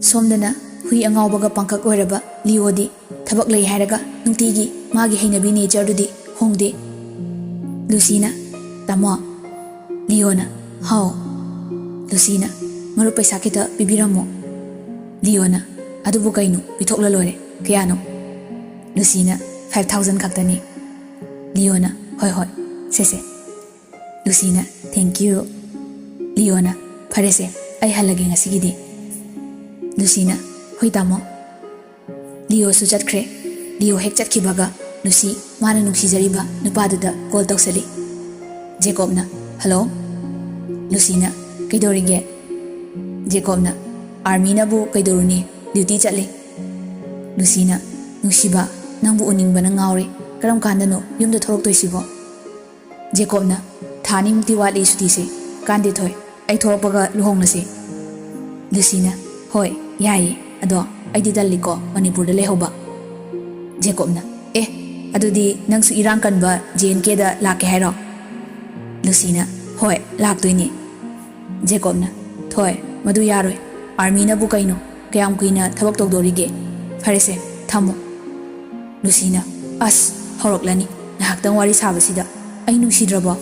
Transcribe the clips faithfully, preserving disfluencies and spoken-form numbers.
ꯁꯣꯝꯗꯅ ꯍꯨꯏ ꯑꯉꯥꯎꯕꯒ ꯄꯥꯡꯀꯛ ꯑꯣꯏꯔꯕ ꯂꯤꯑꯣꯗꯤ ꯊꯕꯛ ꯂꯩ ꯍꯥꯏꯔꯒ ꯅꯨꯡꯇꯤꯒꯤ ꯃꯥꯒꯤ ꯍꯩꯅꯕꯤ ꯅꯦꯆꯔꯗꯨꯗꯤ ꯍꯣꯡꯗꯦ꯫ ꯂꯨꯁꯤꯅ, "ꯇꯥꯃꯣ꯫" ꯂꯤꯑꯣꯅ, "ꯍꯥꯎ꯫" ꯂꯨꯁꯤꯅ, "ꯃꯔꯨꯞ ꯄꯩꯁꯥ ꯈꯤꯇ ꯄꯤꯕꯤꯔꯝꯃꯣ꯫" ꯂꯤꯑꯣꯅ, "ꯑꯗꯨꯕꯨ ꯀꯩꯅꯣ, ꯄꯤꯊꯣꯛꯂ ꯂꯣꯏꯔꯦ꯫ ꯀꯌꯥꯅꯣ?" ꯂꯨꯁꯤꯅ, "ꯐꯥꯏꯚ ꯊꯥꯎꯖꯟ ꯈꯛꯇꯅꯤ꯫" ꯂꯤꯑꯣꯅ, "ꯍꯣꯏ ꯍꯣꯏ, ꯁꯦ ꯁꯦ꯫" ꯂꯨꯁꯤꯅ, "Thank you꯫" ꯂꯤꯑꯣꯅ, "ꯐꯔꯦꯁꯦ, ꯑꯩ ꯍꯜꯂꯒꯦ ꯉꯁꯤꯒꯤꯗꯤ꯫" ꯂꯨꯁꯤꯅ, "ꯍꯣꯏ ꯇꯥꯃꯣ꯫" ꯂꯤꯑꯣꯁꯨ ꯆꯠꯈ꯭ꯔꯦ꯫ ꯂꯤꯑꯣ ꯍꯦꯛ ꯆꯠꯈꯤꯕꯒ ꯂꯨꯁꯤ ꯃꯥꯅ ꯅꯨꯡꯁꯤꯖꯔꯤꯕ ꯅꯨꯄꯥꯗꯨꯗ ꯀꯣꯜ ꯇꯧꯁꯜꯂꯤ꯫ ꯖꯦꯀꯣꯕꯅ, "ꯍꯜꯂꯣ꯫" ꯂꯨꯁꯤꯅ, "ꯀꯩꯗꯧꯔꯤꯒꯦ?" ꯖꯦꯀꯣꯕꯅ, "ꯑꯥꯔꯃꯤꯅꯕꯨ ꯀꯩꯗꯧꯔꯨꯅꯤ, ꯗ꯭ꯌꯨꯇꯤ ꯆꯠꯂꯤ꯫" ꯂꯨꯁꯤꯅ, "ꯅꯨꯡꯁꯤꯕ, ꯅꯪꯕꯨ ꯎꯅꯤꯡꯕꯅ ꯉꯥꯎꯔꯦ꯫ ꯀꯔꯝ ꯀꯥꯟꯗꯅꯣ ꯌꯨꯝꯗ ꯊꯣꯛꯂꯛꯇꯣꯏꯁꯤꯕꯣ?" ꯖꯦꯀꯣꯕꯅ, "ꯊꯥ ꯑꯅꯤꯃꯨꯛꯇꯤ ꯋꯥꯠꯂꯤ ꯁꯨꯇꯤꯁꯦ꯫ ꯀꯥꯟꯗꯦ ꯊꯣꯏ, ꯑꯩ ꯊꯣꯛꯂꯛꯄꯒ ꯂꯨꯍꯣꯡꯂꯁꯤ꯫" ꯂꯨꯁꯤꯅ, "ꯍꯣꯏ, ꯌꯥꯏꯌꯦ꯫ ꯑꯗꯣ ꯑꯩꯗꯤ ꯇꯜꯂꯤꯀꯣ ꯃꯅꯤꯄꯨꯔꯗ ꯂꯩꯍꯧꯕ꯫" ꯖꯦꯀꯣꯕꯅ, "ꯑꯦ, ꯑꯗꯨꯗꯤ ꯅꯪꯁꯨ ꯏꯔꯥꯡ ꯀꯟꯕ ꯖꯦ ꯑꯦꯟ ꯀꯦꯗ ꯂꯥꯛꯀꯦ ꯍꯥꯏꯔꯣ?" ꯂꯨꯁꯤꯅ, "ꯍꯣꯏ, ꯂꯥꯛꯇꯣꯏꯅꯦ꯫" ꯖꯦꯀꯣꯕꯅ, "ꯊꯣꯏ, ꯃꯗꯨ ꯌꯥꯔꯣꯏ꯫ ꯑꯥꯔꯃꯤꯅꯕꯨ ꯀꯩꯅꯣ? ꯀꯌꯥꯝ ꯀꯨꯏꯅ ꯊꯕꯛ ꯇꯧꯗꯣꯔꯤꯒꯦ? ꯐꯔꯦꯁꯦ, ꯊꯝꯃꯣ꯫" ꯂꯨꯁꯤꯅ, "ꯑꯁ, ꯍꯧꯔꯛꯂꯅꯤ꯫ ꯉꯥꯏꯍꯥꯛꯇꯪ ꯋꯥꯔꯤ ꯁꯥꯕꯁꯤꯗ ꯑꯩ ꯅꯨꯡꯁꯤꯗ꯭ꯔꯕꯣ?"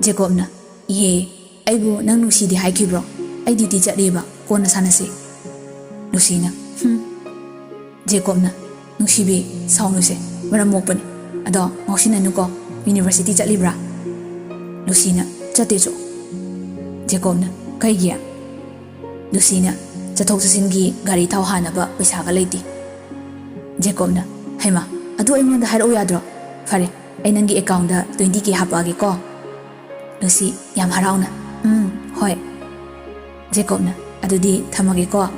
ꯖꯦꯀꯣꯕꯅ, "ꯏꯍꯦ, ꯑꯩꯕꯨ ꯅꯪ ꯅꯨꯡꯁꯤꯗꯦ ꯍꯥꯏꯈꯤꯕ꯭ꯔꯣ? ꯑꯩ ꯗ꯭ꯌꯨꯇꯤ ꯆꯠꯂꯤꯕ, ꯀꯣꯟꯅ ꯁꯥꯟꯅꯁꯤ꯫" ꯂꯨꯁꯤꯅ, "ꯍꯨꯝ꯫" ꯖꯦꯀꯣꯕꯅ, "ꯅꯨꯡꯁꯤꯕꯤ, ꯁꯥꯎꯅꯨꯁꯦ, ꯃꯔꯝ ꯃꯣꯛꯄꯅꯤ꯫ ꯑꯗꯣ ꯉꯥꯎꯁꯤꯟꯅꯅꯨꯀꯣ, ꯌꯨꯅꯤꯚꯔꯁꯤꯇꯤ ꯆꯠꯂꯤꯕ꯭ꯔꯥ?" ꯂꯨꯁꯤꯅ, "ꯆꯠꯇꯦ ꯆꯣ꯫" ꯖꯦꯀꯣꯕꯅ, "ꯀꯩꯒꯤ?" ꯂꯨꯁꯤꯅ, "ꯆꯠꯊꯣꯛ ꯆꯠꯁꯤꯟꯒꯤ ꯒꯥꯔꯤ ꯊꯥꯎ ꯍꯥꯟꯅꯕ ꯄꯩꯁꯥꯒ ꯂꯩꯇꯦ꯫" ꯖꯦꯀꯣꯕꯅ, "ꯍꯩꯃꯥ, ꯑꯗꯨ ꯑꯩꯉꯣꯟꯗ ꯍꯥꯏꯔꯛꯎ ꯌꯥꯗ꯭ꯔꯣ? ꯐꯔꯦ, ꯑꯩ ꯅꯪꯒꯤ ꯑꯦꯀꯥꯎꯟꯗ ꯇ꯭ꯋꯦꯟꯇꯤ ꯀꯦ ꯍꯥꯞꯄꯛꯑꯒꯦꯀꯣ꯫" ꯂꯨꯁꯤ, ꯌꯥꯝ ꯍꯔꯥꯎꯅ, "ꯎꯝ, ꯍꯣꯏ꯫" ꯖꯦꯀꯣꯕꯅ, "ꯑꯗꯨꯗꯤ ꯊꯝꯃꯒꯦꯀꯣ꯫"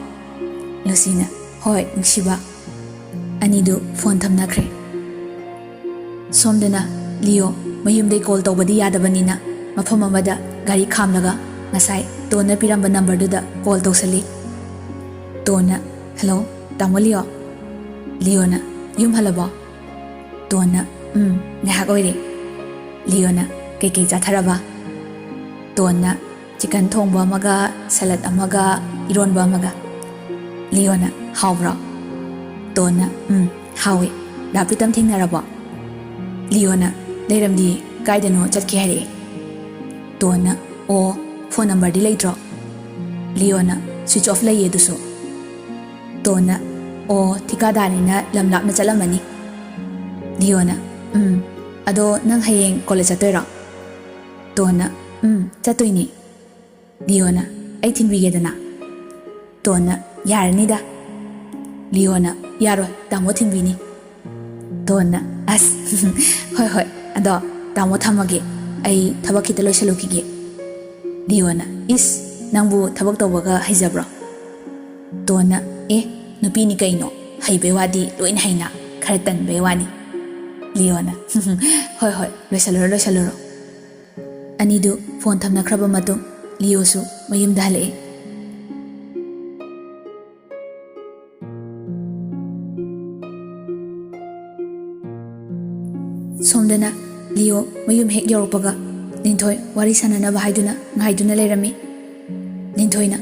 ꯂꯨꯁꯤꯅ, "ꯍꯣꯏ, ꯅꯨꯡꯁꯤꯕ꯫" ꯑꯅꯤꯗꯨ ꯐꯣꯟ ꯊꯝꯅꯈ꯭ꯔꯦ꯫ ꯁꯣꯝꯗꯅ ꯂꯤꯑꯣ ꯃꯌꯨꯝꯗꯩ ꯀꯣꯜ ꯇꯧꯕꯗꯤ ꯌꯥꯗꯕꯅꯤꯅ ꯃꯐꯝ ꯑꯃꯗ ꯒꯥꯔꯤ ꯈꯥꯝꯂꯒ ꯉꯁꯥꯏ ꯇꯣꯟꯅ ꯄꯤꯔꯝꯕ ꯅꯝꯕꯔꯗꯨꯗ ꯀꯣꯜ ꯇꯧꯁꯜꯂꯤ꯫ ꯇꯣꯟꯅ, "ꯍꯜꯂꯣ, ꯇꯥꯃꯣ ꯂꯤꯑꯣ?" ꯂꯤꯑꯣꯅ, "ꯌꯨꯝ ꯍꯜꯂꯕꯣ?" ꯇꯣꯟꯅ, "ꯎꯝ, ꯉꯥꯏꯍꯥꯛ ꯑꯣꯏꯔꯦ꯫" ꯂꯤꯑꯣꯅ, "ꯀꯩꯀꯩ ꯆꯥꯊꯔꯕ?" ꯇꯣꯟꯅ, "ꯆꯤꯀꯟ ꯊꯣꯡꯕ ꯑꯃꯒ, ꯁꯂꯠ ꯑꯃꯒ, ꯏꯔꯣꯟꯕ ꯑꯃꯒ꯫ ꯂꯤꯌꯣꯅ, "ꯍꯥꯎꯕ꯭ꯔꯣ?" ꯇꯣꯟꯅ, "ꯎꯝ, ꯍꯥꯎꯋꯦ꯫ ꯗꯥ ꯄ꯭ꯔꯤꯇꯝ ꯊꯦꯡꯅꯔꯕꯣ?" ꯂꯤꯌꯣꯅ, "ꯂꯩꯔꯝꯗꯤꯌꯦ, ꯀꯥꯏꯗꯅꯣ ꯆꯠꯈꯤ ꯍꯥꯏꯔꯛꯑꯦ꯫" ꯇꯣꯟꯅ, "ꯑꯣ, ꯐꯣꯟ ꯅꯝꯕꯔꯗꯤ ꯂꯩꯇ꯭ꯔꯣ?" ꯂꯤꯌꯣꯅ, "ꯁ꯭ꯋꯤꯆ ꯑꯣꯐ ꯂꯩꯌꯦ ꯑꯗꯨꯁꯨ꯫" ꯇꯣꯟꯅ, "ꯑꯣ, ꯊꯤꯀꯥꯗꯥꯔꯅꯤꯅ ꯂꯝ ꯂꯥꯞꯅ ꯆꯠꯂꯝꯃꯅꯤ꯫" ꯂꯤꯌꯣꯅ, "ꯎꯝ, ꯑꯗꯣ ꯅꯪ ꯍꯌꯦꯡ ꯀꯣꯂꯦꯖ ꯆꯠꯇꯣꯏꯔꯣ?" ꯇꯣꯟꯅ, "ꯎꯝ, ꯆꯠꯇꯣꯏꯅꯦ꯫" ꯂꯤꯌꯣꯅ, "ꯑꯩ ꯊꯤꯟꯕꯤꯒꯦꯗꯅ꯫" ꯇꯣꯟꯅ, "ꯌꯥꯔꯅꯤꯗ꯫" ꯂꯤꯌꯣꯅ, "ꯌꯥꯔꯣꯏ, ꯇꯥꯃꯣ ꯊꯤꯟꯕꯤꯅꯤ꯫" ꯇꯣꯟꯅ, "ꯑꯁ, ꯍꯣꯏ, ꯍꯣꯏ, ꯑꯗꯣ ꯇꯥꯃꯣ ꯊꯝꯃꯒꯦ, ꯑꯩ ꯊꯕꯛ ꯈꯤꯇ ꯂꯣꯏꯁꯜꯂꯨꯈꯤꯒꯦ꯫" ꯂꯤꯌꯣꯅ, "ꯏꯁ, ꯅꯪꯕꯨ ꯊꯕꯛ ꯇꯧꯕꯒ ꯍꯩꯖꯕ꯭ꯔꯣ?" ꯇꯣꯟꯅ, "ꯑꯦ, ꯅꯨꯄꯤꯅꯤ ꯀꯩꯅꯣ, ꯍꯩꯕꯩ ꯋꯥꯗꯤ ꯂꯣꯏꯅ ꯍꯩꯅ, ꯈꯔ ꯇꯟꯕꯩ ꯋꯥꯅꯤ꯫" ꯂꯤꯌꯣꯅ, "ꯍꯣꯏ, ꯍꯣꯏ, ꯂꯣꯏꯁꯜꯂꯨꯔꯣ, ꯂꯣꯏꯁꯜꯂꯨꯔꯣ꯫" ꯑꯅꯤꯗꯨ ꯐꯣꯟ ꯊꯝꯅꯈ꯭ꯔꯕ ꯃꯇꯨꯡ ꯂꯤꯌꯣꯁꯨ ꯃꯌꯨꯝꯗ ꯍꯜꯂꯛꯑꯦ꯫ ꯁꯣꯝꯗꯅ ꯂꯤꯌꯣ ꯃꯌꯨꯝ ꯍꯦꯛ ꯌꯧꯔꯛꯄꯒ ꯂꯤꯟꯊꯣꯏ ꯋꯥꯔꯤ ꯁꯥꯟꯅꯅꯕ ꯍꯥꯏꯗꯨꯅ ꯉꯥꯏꯗꯨꯅ ꯂꯩꯔꯝꯃꯤ꯫ ꯂꯤꯟꯊꯣꯏꯅ,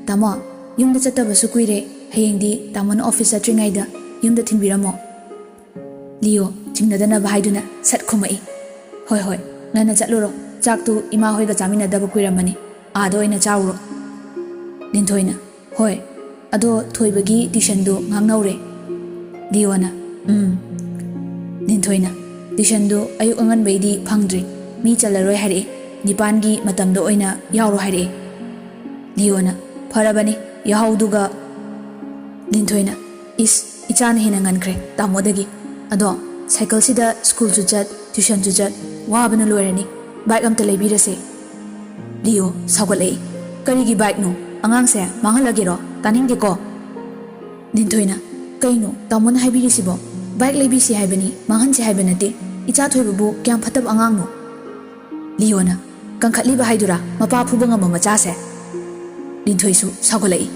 "ꯇꯥꯃꯣ, ꯌꯨꯝꯗ ꯆꯠꯇꯕꯁꯨ ꯀꯨꯏꯔꯦ, ꯍꯌꯦꯡꯗꯤ ꯇꯥꯃꯣꯅ ꯑꯣꯐꯤꯁ ꯆꯠꯇ꯭ꯔꯤꯉꯩꯗ ꯌꯨꯝꯗ ꯊꯤꯟꯕꯤꯔꯝꯃꯣ꯫" ꯂꯤꯌꯣ ꯆꯤꯡꯅꯗꯅꯕ ꯍꯥꯏꯗꯨꯅ ꯁꯠ ꯈꯨꯝꯃꯛꯏ꯫ "ꯍꯣꯏ, ꯍꯣꯏ, ꯉꯟꯅ ꯆꯠꯂꯨꯔꯣ, ꯆꯥꯛꯇꯨ ꯏꯃꯥ ꯍꯣꯏꯒ ꯆꯥꯃꯤꯟꯅꯗꯕ ꯀꯨꯏꯔꯝꯃꯅꯤ, ꯑꯥꯗ ꯑꯣꯏꯅ ꯆꯥꯔꯨꯔꯣ꯫" ꯂꯤꯟꯊꯣꯏꯅ, "ꯍꯣꯏ, ꯑꯗꯣ ꯊꯣꯏꯕꯒꯤ ꯇ꯭ꯌꯨꯁꯟꯗꯨ ꯉꯥꯡꯅꯧꯔꯦ?" ꯂꯤꯌꯣꯅ, "ꯎꯝ꯫" ꯂꯤꯟꯊꯣꯏꯅ, "ꯇ꯭ꯌꯨꯁꯟꯗꯨ ꯑꯌꯨꯛ ꯑꯉꯟꯕꯩꯗꯤ ꯐꯪꯗ꯭ꯔꯤ, ꯃꯤ ꯆꯜꯂꯔꯣꯏ ꯍꯥꯏꯔꯛꯑꯦ, ꯅꯤꯄꯥꯟꯒꯤ ꯃꯇꯝꯗ ꯑꯣꯏꯅ ꯌꯥꯎꯔꯣ ꯍꯥꯏꯔꯛꯑꯦ꯫" ꯂꯤꯌꯣꯅ, "ꯐꯔꯕꯅꯤ, ꯌꯥꯍꯧꯗꯨꯒ꯫" ꯂꯤꯟꯊꯣꯏꯅ, "ꯏꯁ, ꯏꯆꯥꯅ ꯍꯦꯟꯅ ꯉꯟꯈ꯭ꯔꯦ ꯇꯥꯃꯣꯗꯒꯤ꯫ ꯑꯗꯣ ꯁꯥꯏꯀꯜꯁꯤꯗ ꯁ꯭ꯀꯨꯜꯁꯨ ꯆꯠ, ꯇ꯭ꯌꯨꯁꯟꯁꯨ ꯆꯠ, ꯋꯥꯕꯅ ꯂꯣꯏꯔꯅꯤ꯫ ꯕꯥꯏꯛ ꯑꯝꯇ ꯂꯩꯕꯤꯔꯁꯦ꯫" ꯂꯤꯌꯣ ꯁꯥꯎꯒꯠꯂꯛꯏ꯫ "ꯀꯔꯤꯒꯤ ꯕꯥꯏꯛꯅꯣ? ꯑꯉꯥꯡꯁꯦ ꯃꯥꯡꯍꯜꯂꯒꯦꯔꯣ? ꯇꯥꯅꯤꯡꯗꯦꯀꯣ꯫" ꯂꯤꯟꯊꯣꯏꯅ, "ꯀꯩꯅꯣ ꯇꯥꯃꯣꯅ ꯍꯥꯏꯕꯤꯔꯤꯁꯤꯕꯣ? ꯕꯥꯏꯛ ꯂꯩꯕꯤꯁꯤ ꯍꯥꯏꯕꯅꯤ, ꯃꯥꯡꯍꯟꯁꯤ ꯍꯥꯏꯕ ꯅꯠꯇꯦ꯫ ꯏꯆꯥ ꯊꯣꯏꯕꯕꯨ ꯀꯌꯥꯝ ꯐꯠꯇꯕ ꯑꯉꯥꯡꯅꯣ?" ꯂꯤꯌꯣꯅ, "ꯀꯟꯈꯠꯂꯤꯕ ꯍꯥꯏꯗꯨꯔꯥ ꯃꯄꯥ ꯐꯨꯕ ꯉꯝꯕ ꯃꯆꯥꯁꯦ?" ꯂꯤꯟꯊꯣꯏꯁꯨ ꯁꯥꯎꯒꯠꯂꯛꯏ꯫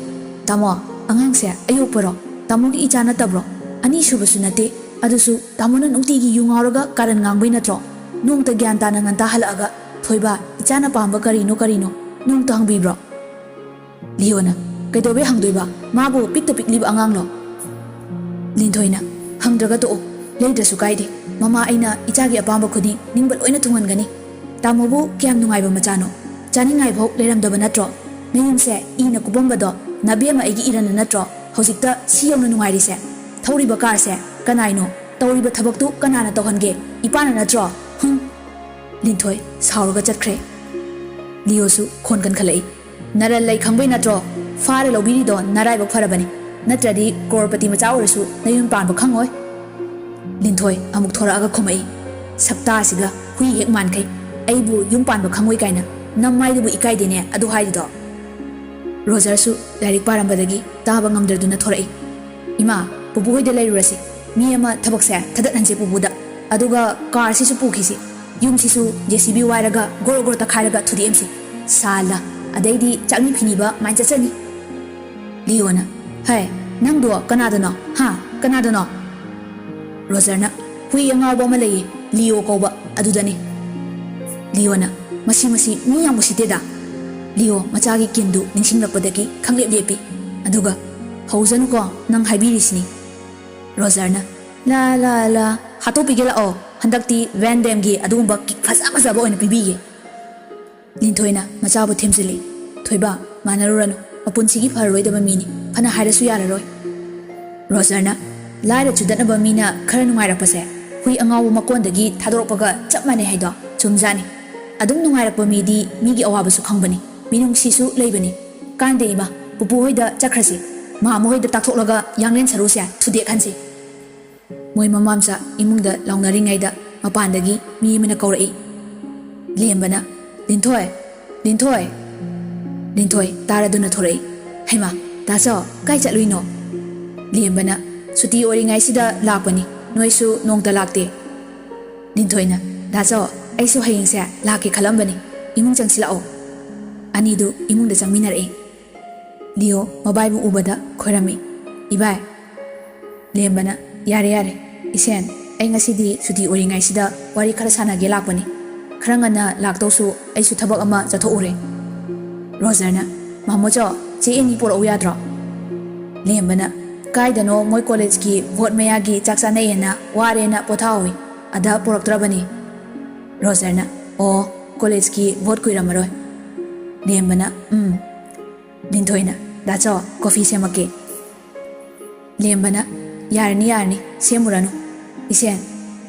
"ꯇꯥꯃꯣ, ꯑꯉꯥꯡꯁꯦ ꯑꯌꯣꯛꯄꯔꯣ? ꯇꯥꯃꯣꯒꯤ ꯏꯆꯥ ꯅꯠꯇꯕ꯭ꯔꯣ? ꯑꯅꯤꯁꯨꯕꯁꯨ ꯅꯠꯇꯦ꯫ ꯑꯗꯨꯁꯨ ꯇꯥꯃꯣꯅ ꯅꯨꯡꯇꯤꯒꯤ ꯌꯨ ꯉꯥꯎꯔꯒ ꯀꯥꯔꯟ ꯉꯥꯡꯕꯩ ꯅꯠꯇ꯭ꯔꯣ? ꯅꯣꯡꯃꯇ ꯒ꯭ꯌꯥꯟ ꯇꯥꯅ ꯉꯟꯇꯥ ꯍꯜꯂꯛꯑꯒ, 'ꯊꯣꯏꯕ, ꯏꯆꯥꯅ ꯄꯥꯝꯕ ꯀꯔꯤꯅꯣ ꯀꯔꯤꯅꯣ?' ꯅꯣꯡꯃꯇ ꯍꯪꯕꯤꯕ꯭ꯔꯣ?" ꯂꯤꯌꯣꯅ, "ꯀꯩꯗꯧꯕꯩ ꯍꯪꯗꯣꯏꯕ? ꯃꯥꯕꯨ ꯄꯤꯛꯇ ꯄꯤꯛꯂꯤꯕ ꯑꯉꯥꯡꯂꯣ?" ꯂꯤꯟꯊꯣꯏꯅ, "ꯍꯪꯗ꯭ꯔꯒ ꯇꯣꯛꯑꯣ, ꯂꯩꯗ꯭ꯔꯁꯨ ꯀꯥꯏꯗꯦ꯫ ꯃꯃꯥ ꯑꯩꯅ ꯏꯆꯥꯒꯤ ꯑꯄꯥꯝꯕ ꯈꯨꯗꯤꯡ ꯅꯤꯡꯕ ꯂꯣꯏꯅ ꯊꯨꯡꯍꯟꯒꯅꯤ꯫ ꯇꯥꯃꯣꯕꯨ ꯀꯌꯥꯝ ꯅꯨꯡꯉꯥꯏꯕ ꯃꯆꯥꯅꯣ? ꯆꯥꯅꯤꯡꯉꯥꯏꯐꯥꯎ ꯂꯩꯔꯝꯗꯕ ꯅꯠꯇ꯭ꯔꯣ? ꯃꯌꯨꯝꯁꯦ ꯏꯅ ꯀꯨꯞꯄꯝꯕꯗꯣ ꯅꯕꯦꯝꯃ ꯑꯩꯒꯤ ꯏꯔꯟꯅ ꯅꯠꯇ꯭ꯔꯣ ꯍꯧꯖꯤꯛꯇ ꯁꯤ ꯌꯧꯅ ꯅꯨꯡꯉꯥꯏꯔꯤꯁꯦ? ꯊꯧꯔꯤꯕ ꯀꯥꯔꯁꯦ ꯀꯅꯥꯏꯅꯣ? ꯇꯧꯔꯤꯕ ꯊꯕꯛꯇꯨ ꯀꯅꯥꯅ ꯇꯧꯍꯟꯒꯦ? ꯏꯄꯥꯅ ꯅꯠꯇ꯭ꯔꯣ? ꯍꯨꯝ!" ꯂꯤꯟꯊꯣꯏ ꯁꯥꯎꯔꯒ ꯆꯠꯈ꯭ꯔꯦ꯫ ꯂꯤꯌꯣꯁꯨ ꯈꯣꯟ ꯀꯟꯈꯠꯂꯛꯏ꯫ "ꯅꯔꯟ ꯂꯩ ꯈꯪꯕꯩ ꯅꯠꯇ꯭ꯔꯣ ꯐꯥꯔ ꯂꯧꯕꯤꯔꯤꯗꯣ? ꯅꯔꯥꯏꯕꯛ ꯐꯔꯕꯅꯤ, ꯅꯠꯇ꯭ꯔꯗꯤ ꯀ꯭ꯔꯣꯔꯄꯇꯤ ꯃꯆꯥ ꯑꯣꯏꯔꯁꯨ ꯅꯌꯨꯝ ꯄꯥꯟꯕ ꯈꯪꯉꯣꯏ꯫" ꯂꯤꯟꯊꯣꯏ ꯑꯃꯨꯛ ꯊꯣꯔꯛꯑꯒ ꯈꯨꯝꯃꯛꯏ, "ꯁꯛꯇꯥꯁꯤꯒ ꯍꯨꯏ ꯍꯦꯛ ꯃꯥꯟꯈꯩ꯫ ꯑꯩꯕꯨ ꯌꯨꯝ ꯄꯥꯟꯕ ꯈꯪꯉꯣꯏ ꯀꯥꯏꯅ꯫ ꯅꯃꯥꯏꯗꯨꯕꯨ ꯏꯀꯥꯏꯗꯦꯅꯦ ꯑꯗꯨ ꯍꯥꯏꯔꯤꯗꯣ!" ꯔꯣꯖꯔꯁꯨ ꯂꯥꯏꯔꯤꯛ ꯄꯥꯔꯝꯕꯗꯒꯤ ꯇꯥꯕ ꯉꯝꯗ꯭ꯔꯗꯨꯅ ꯊꯣꯔꯛꯏ꯫ "ꯏꯃꯥ, ꯄꯨꯄꯨ ꯍꯣꯏꯗ ꯂꯩꯔꯨꯔꯁꯤ꯫ ꯃꯤ ꯑꯃ ꯊꯕꯛꯁꯦ ꯊꯥꯗꯠꯍꯟꯁꯤ ꯄꯨꯄꯨꯗ꯫ ꯑꯗꯨꯒ ꯀꯥꯔꯁꯤꯁꯨ ꯄꯨꯈꯤꯁꯤ꯫ ꯌꯨꯝꯁꯤꯁꯨ ꯖꯦ ꯁꯤ ꯕꯤ ꯋꯥꯏꯔꯒ ꯒꯣꯔꯣ ꯒꯣꯔꯣ ꯇꯛꯈꯥꯏꯔꯒ ꯊꯨꯗꯦꯛꯑꯝꯁꯤ꯫ ꯁꯥꯜꯂꯥ, ꯑꯗꯩꯗꯤ ꯆꯥꯛꯅꯤ ꯐꯤꯅꯤꯕ ꯃꯥꯏꯅ ꯆꯠꯆꯅꯤ꯫" ꯂꯤꯌꯣꯅ, "ꯍꯦ, ꯅꯪꯗꯣ ꯀꯅꯥꯗꯅꯣ? ꯍꯥ? ꯀꯅꯥꯗꯅꯣ?" ꯔꯣꯖꯔꯅ, "ꯍꯨꯏ ꯑꯉꯥꯎꯕ ꯑꯃ ꯂꯩꯌꯦ, ꯂꯤꯌꯣ ꯀꯧꯕ, ꯑꯗꯨꯗꯅꯤ꯫" ꯂꯤꯌꯣꯅ, "ꯃꯁꯤ, ꯃꯁꯤ ꯃꯤ ꯌꯥꯝ ꯎꯁꯤꯠꯇꯦꯗ꯫" ꯂꯤꯌꯣ ꯃꯆꯥꯒꯤ ꯀꯤꯟꯗꯨ ꯅꯤꯡꯁꯤꯡꯂꯛꯄꯗꯒꯤ ꯈꯪꯂꯦꯞ ꯂꯦꯞꯄꯤ꯫ ꯑꯗꯨꯒ, "ꯍꯧꯖꯅꯨꯀꯣ, ꯅꯪ ꯍꯥꯏꯕꯤꯔꯤꯁꯤꯅꯤ꯫" ꯔꯣꯖꯔꯅ, "ꯂꯥ, ꯂꯥ, ꯂꯥ, ꯍꯥꯠꯇꯣꯛꯄꯤꯒꯦ ꯂꯥꯛꯑꯣ꯫ ꯍꯟꯗꯛꯇꯤ ꯚꯦꯟ ꯗꯦꯝꯒꯤ ꯑꯗꯨꯒꯨꯝꯕ ꯀꯤꯛ ꯐꯖ ꯐꯖꯕ ꯑꯣꯏꯅ ꯄꯤꯕꯤꯒꯦ꯫" ꯂꯤꯟꯊꯣꯏꯅ ꯃꯆꯥꯕꯨ ꯊꯦꯝꯖꯤꯜꯂꯤ꯫ "ꯊꯣꯏꯕ, ꯃꯥꯟꯅꯔꯨꯔꯅꯨ, ꯃꯄꯨꯟꯁꯤꯒꯤ ꯐꯔꯔꯣꯏꯗꯕ ꯃꯤꯅꯤ, ꯐꯅ ꯍꯥꯏꯔꯁꯨ ꯌꯥꯔꯔꯣꯏ꯫" ꯔꯣꯖꯔꯅ, "ꯂꯥꯏꯔ ꯆꯨꯗꯠꯅꯕ ꯃꯤꯅ ꯈꯔ ꯅꯨꯡꯉꯥꯏꯔꯛꯄꯁꯦ ꯍꯨꯏ ꯑꯉꯥꯎꯕ ꯃꯀꯣꯟꯗꯒꯤ ꯊꯥꯗꯣꯔꯛꯄꯒ ꯆꯞ ꯃꯥꯟꯅꯩ ꯍꯥꯏꯗꯣ ꯆꯨꯝꯖꯥꯠꯅꯤ꯫ ꯑꯗꯨꯝ ꯅꯨꯡꯉꯥꯏꯔꯛꯄ ꯃꯤꯗꯤ ꯃꯤꯒꯤ ꯑꯋꯥꯕꯁꯨ ꯈꯪꯕꯅꯤ, ꯃꯤꯅꯨꯡꯁꯤꯁꯨ ꯂꯩꯕꯅꯤ꯫ ꯀꯥꯟꯗꯦ ꯏꯃꯥ, ꯄꯨꯄꯨ ꯍꯣꯏꯗ ꯆꯠꯈ꯭ꯔꯁꯤ꯫ ꯃꯥꯃ ꯍꯣꯏꯗ ꯇꯥꯛꯊꯣꯛꯂꯒ ꯌꯥꯡꯂꯦꯟ ꯁꯔꯨꯁꯦ ꯊꯨꯗꯦꯛꯍꯟꯁꯤ꯫" ꯃꯣꯏ ꯃꯃꯥ ꯃꯆꯥ ꯏꯃꯨꯡꯗ ꯂꯥꯎꯅꯔꯤꯉꯩꯗ ꯃꯄꯥꯟꯗꯒꯤ ꯃꯤ ꯑꯃꯅ ꯀꯧꯔꯛꯏ꯫ ꯂꯦꯝꯕꯅ, "ꯂꯤꯟꯊꯣꯏ! ꯂꯤꯟꯊꯣꯏ!" ꯂꯤꯟꯊꯣꯏ ꯇꯥꯔꯗꯨꯅ ꯊꯣꯔꯛꯏ꯫ "ꯍꯩꯃꯥ, ꯗꯥꯆꯧ, ꯀꯥꯏ ꯆꯠꯂꯨꯏꯅꯣ?" ꯂꯦꯝꯕꯅ, "ꯁꯨꯇꯤ ꯑꯣꯏꯔꯤꯉꯩꯁꯤꯗ ꯂꯥꯛꯄꯅꯤ, ꯅꯣꯏꯁꯨ ꯅꯣꯡꯇ ꯂꯥꯛꯇꯦ꯫" ꯂꯤꯟꯊꯣꯏꯅ, "ꯗꯥꯆꯧ, ꯑꯩꯁꯨ ꯍꯌꯦꯡꯁꯦ ꯂꯥꯛꯀꯦ ꯈꯜꯂꯝꯕꯅꯤ, ꯏꯃꯨꯡ ꯆꯪꯁꯤꯜꯂꯛꯑꯣ꯫" ꯑꯅꯤꯗꯨ ꯏꯃꯨꯡꯗ ꯆꯪꯃꯤꯟꯅꯔꯛꯏ꯫ ꯂꯤꯌꯣ ꯃꯕꯥꯏꯕꯨ ꯎꯕꯗ ꯈꯣꯏꯔꯝꯃꯤ꯫ "ꯏꯕꯥꯏ꯫" ꯂꯦꯝꯕꯅ, "ꯌꯥꯔꯦ, ꯌꯥꯔꯦ꯫ ꯏꯁꯦꯟ, ꯑꯩ ꯉꯁꯤꯗꯤ ꯁꯨꯇꯤ ꯑꯣꯏꯔꯤꯉꯩꯁꯤꯗ ꯋꯥꯔꯤ ꯈꯔ ꯁꯥꯟꯅꯒꯦ ꯂꯥꯛꯄꯅꯤ꯫ ꯈꯔ ꯉꯟꯅ ꯂꯥꯛꯇꯧꯁꯨ ꯑꯩꯁꯨ ꯊꯕꯛ ꯑꯃ ꯆꯠꯊꯣꯛꯎꯔꯦ꯫" ꯔꯣꯖꯔꯅ, "ꯃꯥꯃꯣꯆꯧ, "ꯆꯦ ꯑꯦꯅꯤ ꯄꯣꯔꯛꯎ ꯌꯥꯗ꯭ꯔꯣ?" ꯂꯦꯝꯕꯅ, "ꯀꯥꯏꯗꯅꯣ ꯃꯣꯏ ꯀꯣꯂꯦꯖꯀꯤ ꯚꯣꯠ ꯃꯌꯥꯒꯤ ꯆꯥꯛ ꯆꯥꯅꯩꯌꯦꯅ ꯋꯥꯔꯦꯅ ꯄꯣꯊꯥꯍꯧꯏ, ꯑꯗ ꯄꯣꯔꯛꯇ꯭ꯔꯕꯅꯤ꯫" ꯔꯣꯖꯔꯅ, "ꯑꯣ, ꯀꯣꯂꯦꯖꯀꯤ ꯚꯣꯠ ꯀꯨꯏꯔꯝꯃꯔꯣꯏ꯫" ꯂꯦꯝꯕꯅ, "ꯎꯝ꯫" ꯂꯤꯟꯊꯣꯏꯅ, "ꯗꯥꯆꯧ, ꯀꯣꯐꯤ ꯁꯦꯝꯃꯛꯀꯦ꯫" ꯂꯦꯝꯕꯅ, "ꯌꯥꯔꯅꯤ, ꯌꯥꯔꯅꯤ, ꯁꯦꯝꯃꯨꯔꯅꯨ꯫ ꯏꯁꯦꯟ,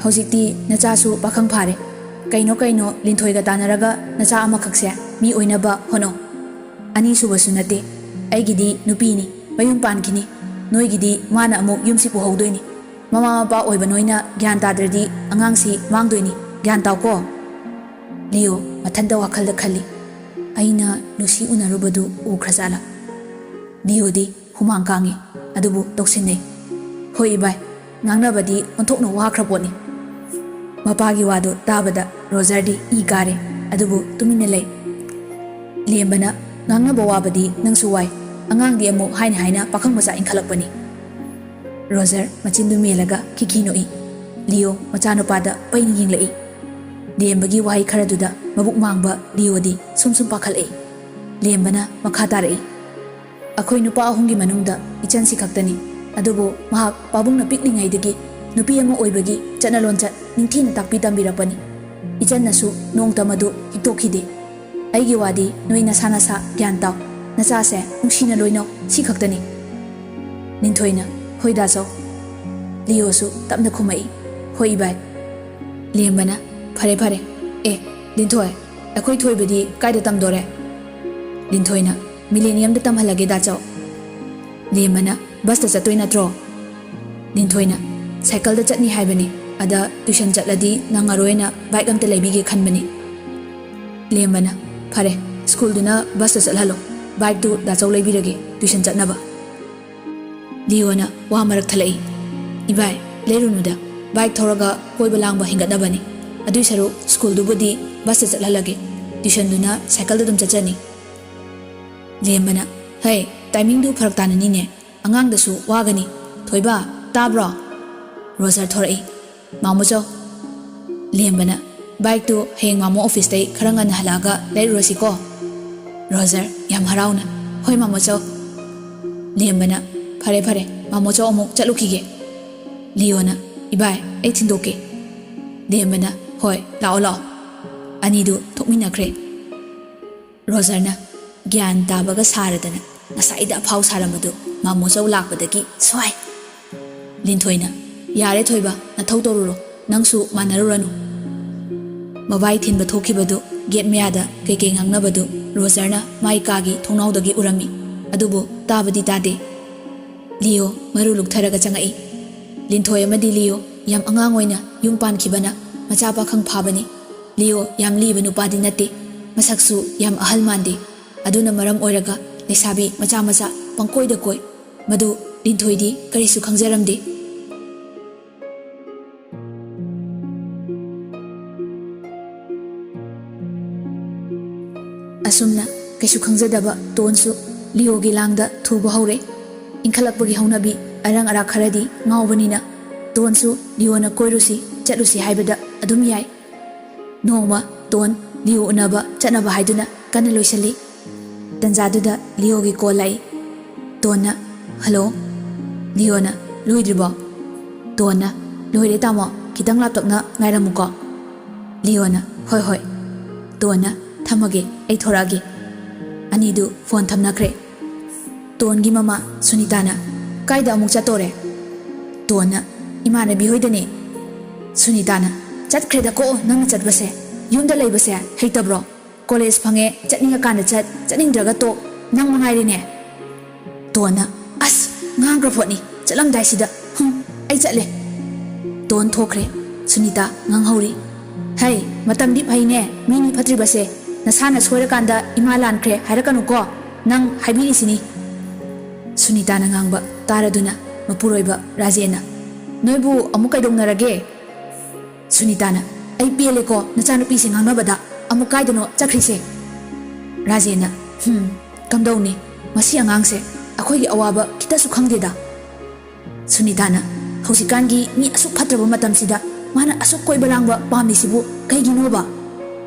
ꯍꯧꯖꯤꯛꯇꯤ ꯅꯆꯥꯁꯨ ꯄꯥꯈꯪ ꯐꯥꯔꯦ꯫ ꯀꯩꯅꯣ ꯀꯩꯅꯣ ꯂꯤꯟꯊꯣꯏꯒ ꯇꯥꯟꯅꯔꯒ ꯅꯆꯥ ꯑꯃꯈꯛꯁꯦ ꯃꯤ ꯑꯣꯏꯅꯕ ꯍꯣꯠꯅꯧ꯫ ꯑꯅꯤꯁꯨꯕꯁꯨ ꯅꯠꯇꯦ, ꯑꯩꯒꯤꯗꯤ ꯅꯨꯄꯤꯅꯤ, ꯃꯌꯨꯝ ꯄꯥꯟꯈꯤꯅꯤ꯫ ꯅꯣꯏꯒꯤꯗꯤ ꯃꯥꯅ ꯑꯃꯨꯛ ꯌꯨꯝꯁꯤ ꯄꯨꯍꯧꯗꯣꯏꯅꯤ꯫ ꯃꯃꯥ ꯃꯄꯥ ꯑꯣꯏꯕ ꯅꯣꯏꯅ ꯒ꯭ꯌꯥꯟ ꯇꯥꯗ꯭ꯔꯗꯤ ꯑꯉꯥꯡꯁꯤ ꯃꯥꯡꯗꯣꯏꯅꯤ, ꯒ꯭ꯌꯥꯟ ꯇꯥꯎꯀꯣ꯫" ꯂꯤꯌꯣ ꯃꯊꯟꯇ ꯋꯥꯈꯜꯗ ꯈꯜꯂꯤ, "ꯑꯩꯅ ꯂꯨꯁꯤ ꯎꯅꯔꯨꯕꯗꯨ ꯎꯈ꯭ꯔꯖꯥꯠꯂꯥ?" ꯂꯤꯌꯣꯗꯤ ꯍꯨꯃꯥꯡ ꯀꯥꯡꯉꯤ, ꯑꯗꯨꯕꯨ ꯇꯧꯁꯤꯟꯅꯩ꯫ "ꯍꯣꯏ ꯏꯕꯥꯏ, ꯉꯥꯡꯅꯕꯗꯤ ꯑꯣꯟꯊꯣꯛꯅ ꯋꯥꯈ꯭ꯔ ꯄꯣꯠꯅꯤ꯫" ꯃꯄꯥꯒꯤ ꯋꯥꯗꯨ ꯇꯥꯕꯗ ꯔꯣꯖꯔꯗꯤ ꯏ ꯀꯥꯔꯦ, ꯑꯗꯨꯕꯨ ꯇꯨꯃꯤꯟꯅ ꯂꯩ꯫ ꯂꯦꯝꯕꯅ, "ꯉꯥꯡꯅꯕ ꯋꯥꯕꯗꯤ ꯅꯪꯁꯨ ꯋꯥꯏ, ꯑꯉꯥꯡꯗꯤ ꯑꯃꯨꯛ ꯍꯥꯏꯅ ꯍꯥꯏꯅ ꯄꯥꯈꯪ ꯃꯆꯥ ꯏꯟꯈꯠꯂꯛꯄꯅꯤ꯫" ꯔꯣꯖꯔ ꯃꯆꯤꯟꯗꯨ ꯃꯦꯜꯂꯒ ꯈꯤꯈꯤ ꯅꯣꯛꯏ꯫ ꯂꯤꯌꯣ ꯃꯆꯥꯅꯨꯄꯥꯗ ꯄꯩꯅ ꯌꯦꯡꯂꯛꯏ꯫ ꯂꯦꯝꯕꯒꯤ ꯋꯥꯍꯩ ꯈꯔꯗꯨꯗ ꯃꯕꯨꯛ ꯃꯥꯡꯕ ꯂꯤꯌꯣꯗꯤ ꯁꯨꯝ ꯁꯨꯝ ꯄꯥꯈꯠꯂꯛꯏ꯫ ꯂꯦꯝꯕꯅ ꯃꯈꯥ ꯇꯥꯔꯛꯏ, "ꯑꯩꯈꯣꯏ ꯅꯨꯄꯥ ꯑꯍꯨꯝꯒꯤ ꯃꯅꯨꯡꯗ ꯏꯆꯟꯁꯤ ꯈꯛꯇꯅꯤ꯫ ꯑꯗꯨꯕꯨ ꯃꯍꯥꯛ ꯄꯥꯕꯨꯡꯅ ꯄꯤꯛꯂꯤꯉꯩꯗꯒꯤ ꯅꯨꯄꯤ ꯑꯃ ꯑꯣꯏꯕꯒꯤ ꯆꯠꯅ ꯂꯣꯟꯆꯠ ꯅꯤꯡꯊꯤꯅ ꯇꯥꯛꯄꯤ ꯇꯝꯕꯤꯔꯛꯄꯅꯤ꯫ ꯏꯆꯟꯅꯁꯨ ꯅꯣꯡꯇ ꯃꯗꯨ ꯍꯤꯛꯇꯣꯛꯈꯤꯗꯦ꯫ ꯑꯩꯒꯤ ꯋꯥꯗꯤ ꯅꯣꯏ ꯅꯁꯥ ꯅꯁꯥ ꯒ꯭ꯌꯥꯟ ꯇꯥꯎ꯫ ꯅꯆꯥꯁꯦ ꯅꯨꯡꯁꯤꯅ ꯂꯣꯏꯅꯧ, ꯁꯤ ꯈꯛꯇꯅꯤ꯫" ꯂꯤꯟꯊꯣꯏꯅ, "ꯍꯣꯏ ꯗꯥꯆꯧ꯫" ꯂꯤꯌꯣꯁꯨ ꯇꯞꯅ ꯈꯨꯝꯃꯛꯏ, "ꯍꯣꯏ ꯏꯕꯥꯏ꯫" ꯂꯦꯝꯕꯅ, "ꯐꯔꯦ, ꯐꯔꯦ꯫ ꯑꯦ, ꯂꯤꯟꯊꯣꯏ, ꯑꯩꯈꯣꯏ ꯊꯣꯏꯕꯗꯤ ꯀꯥꯏꯗ ꯇꯝꯗꯣꯔꯦ?" ꯂꯤꯟꯊꯣꯏꯅ, "ꯃꯤꯂꯦꯅꯤꯌꯝꯗ ꯇꯝꯍꯜꯂꯒꯦ ꯗꯥꯆꯧ꯫" ꯂꯦꯝꯕꯅ, "ꯕꯁꯇ ꯆꯠꯇꯣꯏ ꯅꯠꯇ꯭ꯔꯣ?" ꯂꯤꯟꯊꯣꯏꯅ, "ꯁꯥꯏꯀꯜꯗ ꯆꯠꯅꯤ ꯍꯥꯏꯕꯅꯤ, ꯑꯗ ꯇ꯭ꯌꯨꯁꯟ ꯆꯠꯂꯗꯤ ꯅꯪꯉꯔꯣꯏꯅ ꯕꯥꯏꯛ ꯑꯝꯇ ꯂꯩꯕꯤꯒꯦ ꯈꯟꯕꯅꯤ꯫" ꯂꯦꯝꯕꯅ, "ꯐꯔꯦ, ꯁ꯭ꯀꯨꯜꯗꯨꯅ ꯕꯁꯇ ꯆꯠꯍꯜꯂꯣ, ꯕꯥꯏꯛꯇꯨ ꯗꯥꯆꯧ ꯂꯩꯕꯤꯔꯒꯦ ꯇ꯭ꯌꯨꯁꯟ ꯆꯠꯅꯕ꯫" ꯂꯤꯌꯣꯅ ꯋꯥ ꯃꯔꯛ ꯊꯠꯂꯛꯏ, "ꯏꯕꯥꯏ, ꯂꯩꯔꯨꯅꯨꯗ, ꯕꯥꯏꯛ ꯊꯧꯔꯒ ꯀꯣꯏꯕ ꯂꯥꯡꯕ ꯍꯦꯟꯒꯠꯅꯕꯅꯤ꯫ ꯑꯗꯨꯏ ꯁꯔꯨꯛ ꯁ꯭ꯀꯨꯜꯗꯨꯕꯨꯗꯤ ꯕꯁꯇ ꯆꯠꯍꯜꯂꯒꯦ, ꯇ꯭ꯌꯨꯁꯟꯗꯨꯅ ꯁꯥꯏꯀꯜꯗ ꯑꯗꯨꯝ ꯆꯠꯆꯅꯤ꯫" ꯂꯦꯝꯕꯅ, "ꯍꯩ, ꯇꯥꯏꯃꯤꯡꯗꯨ ꯐꯔꯛ ꯇꯥꯅꯅꯤꯅꯦ, ꯑꯉꯥꯡꯗꯁꯨ ꯋꯥꯒꯅꯤ꯫ ꯊꯣꯏꯕ, ꯇꯥꯕ꯭ꯔꯣ?" ꯔꯣꯖꯔ ꯊꯣꯔꯛꯏ꯫ "ꯃꯥꯃꯣ ꯆꯧ꯫" ꯂꯦꯝꯕꯅ, "ꯕꯥꯏꯛꯇꯨ ꯍꯌꯦꯡ ꯃꯥꯃꯣ ꯑꯣꯐꯤꯁꯇꯩ ꯈꯔ ꯉꯟꯅ ꯍꯜꯂꯛꯑꯒ ꯂꯩꯔꯨꯔꯁꯤꯀꯣ?" ꯔꯣꯖꯔ ꯌꯥꯝ ꯍꯔꯥꯎꯅ, "ꯍꯣꯏ, ꯃꯥꯃꯣꯆꯧ꯫" ꯂꯦꯝꯕꯅ, "ꯐꯔꯦ, ꯐꯔꯦ, ꯃꯥꯃꯣꯆꯧ ꯑꯃꯨꯛ ꯆꯠꯂꯨꯈꯤꯒꯦ꯫" ꯂꯤꯌꯣꯅ, "ꯏꯕꯥꯏ, ꯑꯩ ꯊꯤꯟꯗꯣꯛꯀꯦ꯫" ꯂꯦꯝꯕꯅ, "ꯍꯣꯏ, ꯂꯥꯛꯑꯣ, ꯂꯥꯛꯑꯣ꯫" ꯑꯅꯤꯗꯨ ꯊꯣꯛꯃꯤꯟꯅꯈ꯭ꯔꯦ꯫ ꯔꯣꯖꯔꯅ ꯒ꯭ꯌꯥꯟ ꯇꯥꯕꯒ ꯁꯥꯔꯗꯅ ꯉꯁꯥꯏꯗ ꯑꯐꯥꯎ ꯁꯥꯔꯝꯕꯗꯨ ꯃꯥꯃꯣꯆꯧ ꯂꯥꯛꯄꯗꯒꯤ ꯁ꯭ꯋꯥꯏ꯫ ꯂꯤꯟꯊꯣꯏꯅ, "ꯌꯥꯔꯦ ꯊꯣꯏꯕ, ꯅꯊꯧ ꯇꯧꯔꯨꯔꯣ, ꯅꯪꯁꯨ ꯃꯥꯟꯅꯔꯨꯔꯅꯨ꯫" ꯃꯕꯥꯏ ꯊꯤꯟꯕ ꯊꯣꯛꯈꯤꯕꯗꯨ ꯒꯦꯠ ꯃꯌꯥꯗ ꯀꯩꯀꯩ ꯉꯥꯡꯅꯕꯗꯨ ꯔꯣꯖꯔꯅ ꯃꯥꯏ ꯀꯥꯒꯤ ꯊꯣꯡꯅꯥꯎꯗꯒꯤ ꯎꯔꯝꯃꯤ꯫ ꯑꯗꯨꯕꯨ ꯇꯥꯕꯗꯤ ꯇꯥꯗꯦ꯫ ꯂꯤꯌꯣ ꯃꯔꯨ ꯂꯨꯛꯊꯔꯒ ꯆꯪꯉꯛꯏ꯫ ꯂꯤꯟꯊꯣꯏ ꯑꯃꯗꯤ ꯂꯤꯌꯣ ꯌꯥꯝ ꯑꯉꯥꯡ ꯑꯣꯏꯅ ꯌꯨꯝ ꯄꯥꯟꯈꯤꯕꯅ ꯃꯆꯥ ꯄꯥꯈꯪ ꯐꯥꯕꯅꯤ꯫ ꯂꯤꯌꯣ ꯌꯥꯝ ꯂꯤꯕ ꯅꯨꯄꯥꯗꯤ ꯅꯠꯇꯦ, ꯃꯁꯛꯁꯨ ꯌꯥꯝ ꯑꯍꯜ ꯃꯥꯟꯗꯦ꯫ ꯑꯗꯨꯅ ꯃꯔꯝ ꯑꯣꯏꯔꯒ ꯂꯩꯁꯥꯕꯤ ꯃꯆꯥ ꯃꯆꯥ ꯄꯪꯀꯣꯏꯗ ꯀꯣꯏ꯫ ꯃꯗꯨ ꯂꯤꯟꯊꯣꯏꯗꯤ ꯀꯔꯤꯁꯨ ꯈꯪꯖꯔꯝꯗꯦ꯫ ꯑꯁꯨꯝꯅ ꯀꯩꯁꯨ ꯈꯪꯖꯗꯕ ꯇꯣꯟꯁꯨ ꯂꯤꯌꯣꯒꯤ ꯂꯥꯡꯗ ꯊꯨꯕ ꯍꯧꯔꯦ꯫ ꯏꯟꯈꯠꯂꯛꯄꯒꯤ ꯍꯧꯅꯕꯤ ꯑꯔꯪ ꯑꯔꯥꯛ ꯈꯔꯗꯤ ꯉꯥꯎꯕꯅꯤꯅ ꯇꯣꯟꯁꯨ ꯂꯤꯌꯣꯅ ꯀꯣꯏꯔꯨꯁꯤ, ꯆꯠꯂꯨꯁꯤ ꯍꯥꯏꯕꯗ ꯑꯗꯨꯝ ꯌꯥꯏ꯫ ꯅꯣꯡꯃ ꯇꯣꯟ ꯂꯤꯌꯣ ꯎꯅꯕ ꯆꯠꯅꯕ ꯍꯥꯏꯗꯨꯅ ꯀꯟꯅ ꯂꯣꯏꯁꯤꯜꯂꯤ꯫ ꯇꯟꯖꯥꯗꯨꯗ ꯂꯤꯌꯣꯒꯤ ꯀꯣꯜ ꯂꯥꯛꯏ꯫ ꯇꯣꯟꯅ, "ꯍꯜꯂꯣ꯫" ꯂꯤꯌꯣꯅ, "ꯂꯣꯏꯗ꯭ꯔꯤꯕꯣ?" ꯇꯣꯟꯅ, "ꯂꯣꯏꯔꯦ ꯇꯥꯃꯣ, ꯈꯤꯇꯪ ꯂꯥꯞꯇꯛꯅ ꯉꯥꯏꯔꯝꯃꯨꯀꯣ꯫" ꯂꯤꯌꯣꯅ, "ꯍꯣꯏ, ꯍꯣꯏ꯫" ꯇꯣꯟꯅ, "ꯊꯝꯃꯒꯦ, ꯑꯩ ꯊꯣꯔꯛꯑꯒꯦ꯫" ꯑꯅꯤꯗꯨ ꯐꯣꯟ ꯊꯝꯅꯈ꯭ꯔꯦ꯫ ꯇꯣꯟꯒꯤ ꯃꯃꯥ ꯁꯨꯅꯤꯇꯥꯅ, "ꯀꯥꯏꯗ ꯑꯃꯨꯛ ꯆꯠꯇꯣꯔꯦ?" ꯇꯣꯟꯅ, "ꯏꯃꯥꯟꯅꯕꯤ ꯍꯣꯏꯗꯅꯦ꯫" ꯁꯨꯅꯤꯇꯥꯅ, "ꯆꯠꯈ꯭ꯔꯦꯗꯀꯣ ꯅꯪꯅ ꯆꯠꯄꯁꯦ, ꯌꯨꯝꯗ ꯂꯩꯕꯁꯦ ꯍꯩꯇꯕ꯭ꯔꯣ? ꯀꯣꯂꯦꯖ ꯐꯪꯉꯦ, ꯆꯠꯅꯤꯡꯉꯀꯥꯟꯗ ꯆꯠ, ꯆꯠꯅꯤꯡꯗ꯭ꯔꯒ ꯇꯣꯛ, ꯅꯪ ꯃꯉꯥꯏꯔꯦꯅꯦ꯫" ꯇꯣꯟꯅ, "ꯑꯁ, ꯉꯥꯡꯈ꯭ꯔ ꯄꯣꯠꯅꯤ, ꯆꯠꯂꯝꯗꯥꯏꯁꯤꯗ, ꯍꯨꯝ, ꯑꯩ ꯆꯠꯂꯦ꯫" ꯇꯣꯟ ꯊꯣꯛꯈ꯭ꯔꯦ꯫ ꯁꯨꯅꯤꯇꯥ ꯉꯥꯡꯍꯧꯔꯤ, "ꯍꯩ, ꯃꯇꯝꯗꯤ ꯐꯩꯅꯦ, ꯃꯤꯅꯤ ꯐꯠꯇ꯭ꯔꯤꯕꯁꯦ, ꯅꯁꯥꯅ ꯁꯣꯏꯔꯀꯥꯟꯗ ꯏꯃꯥ ꯂꯥꯟꯈ꯭ꯔꯦ ꯍꯥꯏꯔꯛꯀꯅꯨꯀꯣ, ꯅꯪ ꯍꯥꯏꯕꯤꯔꯤꯁꯤꯅꯤ꯫" ꯁꯨꯅꯤꯇꯥꯅ ꯉꯥꯡꯕ ꯇꯥꯔꯗꯨꯅ ꯃꯄꯨꯔꯣꯏꯕ ꯔꯥꯖꯦꯟꯅ, "ꯅꯣꯏꯕꯨ ꯑꯃꯨꯛ ꯀꯩꯗꯧꯅꯔꯒꯦ?" ꯁꯨꯅꯤꯇꯥꯅ, "ꯑꯩ ꯄꯦꯜꯂꯦꯀꯣ ꯅꯆꯥꯅꯨꯄꯤꯁꯦ ꯉꯥꯡꯅꯕꯗ, ꯑꯃꯨꯛ ꯀꯥꯏꯗꯅꯣ ꯆꯠꯈ꯭ꯔꯤꯁꯦ?" ꯔꯥꯖꯦꯟꯅ, "ꯍꯨꯝ, ꯀꯝꯗꯧꯅꯤ, ꯃꯁꯤ ꯑꯉꯥꯡꯁꯦ ꯑꯩꯈꯣꯏꯒꯤ ꯑꯋꯥꯕ ꯈꯤꯇꯁꯨ ꯈꯪꯗꯦꯗ꯫" ꯁꯨꯅꯤꯇꯥꯅ, "ꯍꯧꯖꯤꯛꯀꯥꯟꯒꯤ ꯃꯤ ꯑꯁꯨꯛ ꯐꯠꯇ꯭ꯔꯕ ꯃꯇꯝꯁꯤꯗ ꯃꯥꯅ ꯑꯁꯨꯛ ꯀꯣꯏꯕ ꯂꯥꯡꯕ ꯄꯥꯝꯂꯤꯁꯤꯕꯨ ꯀꯩꯒꯤꯅꯣꯕ?"